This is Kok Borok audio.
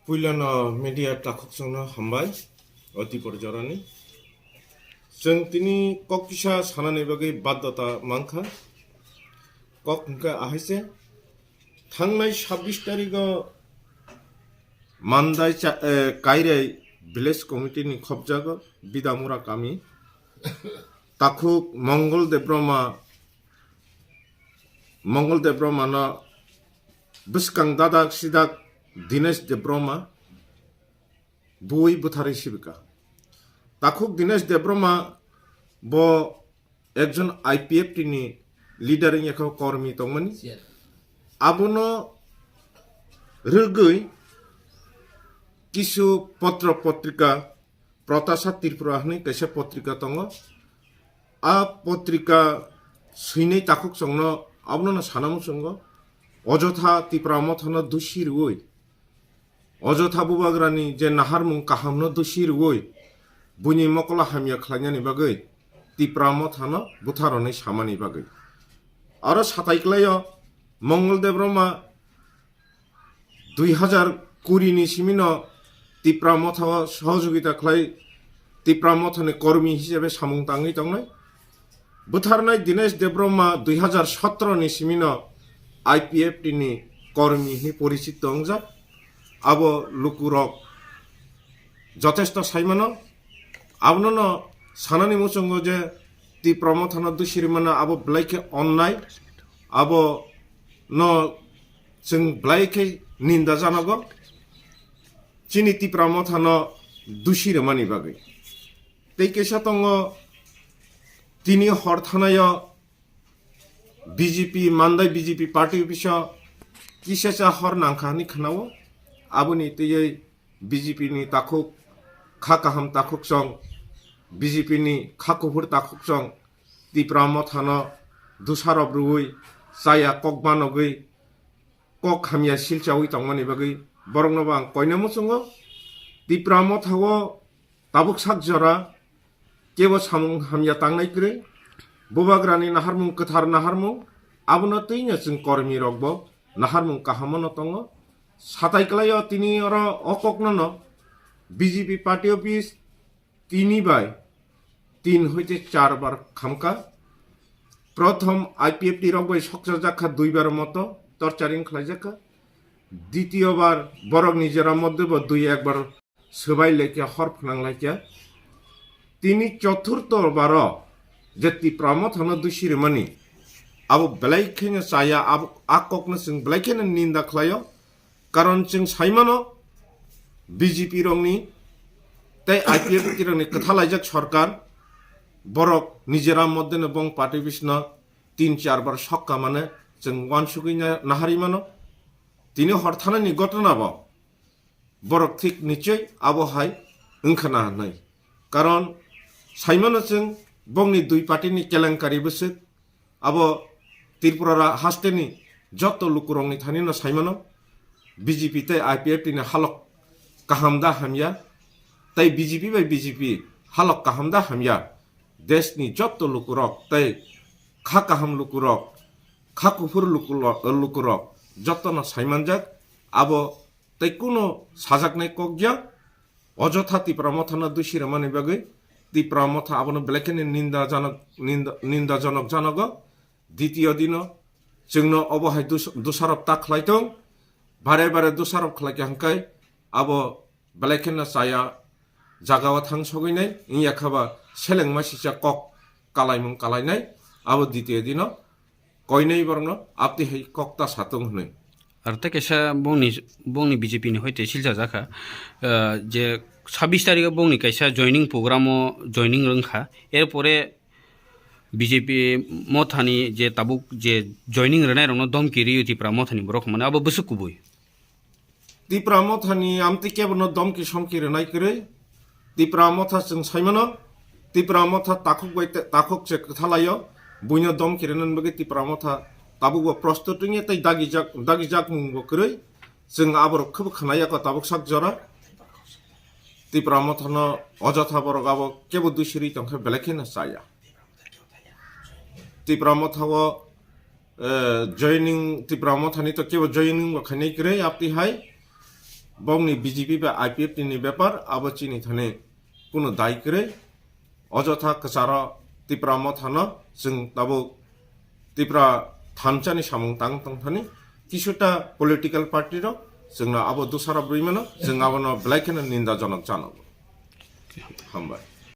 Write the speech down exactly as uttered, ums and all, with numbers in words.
Puilano media takhukchangno hambai, o Tipor jorani. Chwng tini kok kisa sanani bagwi baddota mankha. Kok hwnkhe ahaise, thangnai sabbish tarigo Mandai cha-, eh, Kairai Village Committee ni khopjago Bidamura kami. Takhuk Mongol Debroma, Mongol Debroma no bwskang dadak sidak Dinesh Debroma bui bwtharwi sibika. Takhuk Dinesh Debroma bo ekjon I P F T ni leader wngya kha, kormi tongmani. Abono rwgwi kisu potro potrika, Protasad Tripura hwnwi kaisa potrika tongo. A potrika swinai takhukchangno abono sana muchungo, ojotha Tipra Mothano dusi rwui, ojotha bubagrani je naharmung kahamno dusi rwui, buini mokolo hamya khlainani bagwi Tipra Mothano butharoni samani bagwi. Aro satai klaio Mongol Debroma dui hazar kuri ni simino Tipra Motha o sohojogita khlai, Tipra Mothani kormi hisabe samung tangwi tongnai. Bwtharnai Dinesh Debroma dui hazar sotro ni simino I P F T ni kormi hwnwi porichito wngjak. Abo lukurok jotesto saimano. Abono no sanani muchungo je Tipra Mothano dusi rwmano abo belai khe onnai. Abo no chwng belai khe ninda janogo, chini Tipra Mothano dusi rwmani bagwi. Tei kaisa tongo, tini hor thanaio B J P, Mandai B J P party office o kisa cha hor nangkha hwnwi khnao. Aboni twiwi B J P ni takhuk, kha kaham takhukchong, B J P ni kha kuphur takhukchong Tipra Mothano dusarop rwui, chaya kok banogwi, kok hamya silchaui tongmani bagwi borokno bo ang koina muchungo. Tipra Motha o tabuk sak jora kebo samung hamya tangnai kwrwi. Bubagrani naharmung, kwthar naharmung, abono twino chwng kormi rokbo naharmung kaham no tongo. Satai klaio tini oro o kokno no B J P party office tini bai tin hoite char bar khamkha. Prothom I P F T rok bai sokchajak kha dui bar moto, torturing khlaijak kha. Ditiyo bar borok nijera moddhe bo dui ek bar swbai laikya, hor phnang laikya. Tini chothurto baro je Tipra Mothano dusi rwmani, abo belai kheno chaya, abo a kokno chwng belai kheno ninda khlaio. Karon chwng saimano B J P rokni tei I P F T rokni kwthalaijak sorkar, borok nijera moddheno bong party office no tin char bar sokka mane chwng uansugwi na-, naharwi mano. Tini hor thanani ghotona bo borok thik nichoi abo hai wngkha na hwnwi. Karon saimano chwng bongni dui party ni kelenkari bwswk, abo Tripura ra-, hasteni joto lukurokni thani no saimano, B J P tei I P F T ni halok kaham da hamya, tei B J P bai B J P halok kaham da hamya, deshni joto lukurok tei kha kaham lukurok, kha kuphur lukulo-, lukurok jotono saimanjak. Abo tei kuno sajaknai kok ya. Ojotha Tipra Mothano dusi rwmani bagwi Tipra Motha abono belai kheno ninda janok, ninda, ninda janok janogo. Ditiyo dino chwngno obo hai dus-, dusarop ta khlai tong, bare bare dusarop khlai kha hwnkhe abo belai kheno chaya jagao thang sogwi nai, wngya kha ba selengma sisa kok kalaimung kalainai, abo ditiyo dino koinai borokno apti hai kok ta satung hwnwi. Ar tei kaisa bongni, bongni B J P ni hoite silcha jakha, ah, je sabbish tarikh o bongni kaisa joining program o joining rwngkha, er pore B J P Mothani je tabuk je joining rwnairokno domki riyo Tipra Mothani borok hwnmani abo bwswk kubui. Tipra Mothani amtwi kebono domki somki rwnai kwrwi. Tipra Motha chwng saimano, Tipra Motha takhuk bai te-, takhuk se kwthalaio, buino domki rwnani bagwi Tipra Motha tabukbo prostut wngya tei dagijak, dagijak mungbo kwrwi. Chwng aborok khwbo khwnaya kho tabuk sak jora. Tipra Mothano ojotha borok abo kebo dusiri tongkhe belai kheno chaya. Tipra Motha o, eh, joining, Tipra Mothani to kebo joining bo khainai kwrwi, apti hai Bongni B J P ba I P F T ni bepar abo chini thani kuno dai kwrwi. Ojotha kwcharo Tipra Mothano chwng tabuk Tipra thansa ni samung tang tong thani kisuta political party rok chwngno abo dusara bwrwi mano, chwng abono belai kheno ninda jonok jano. Hambai.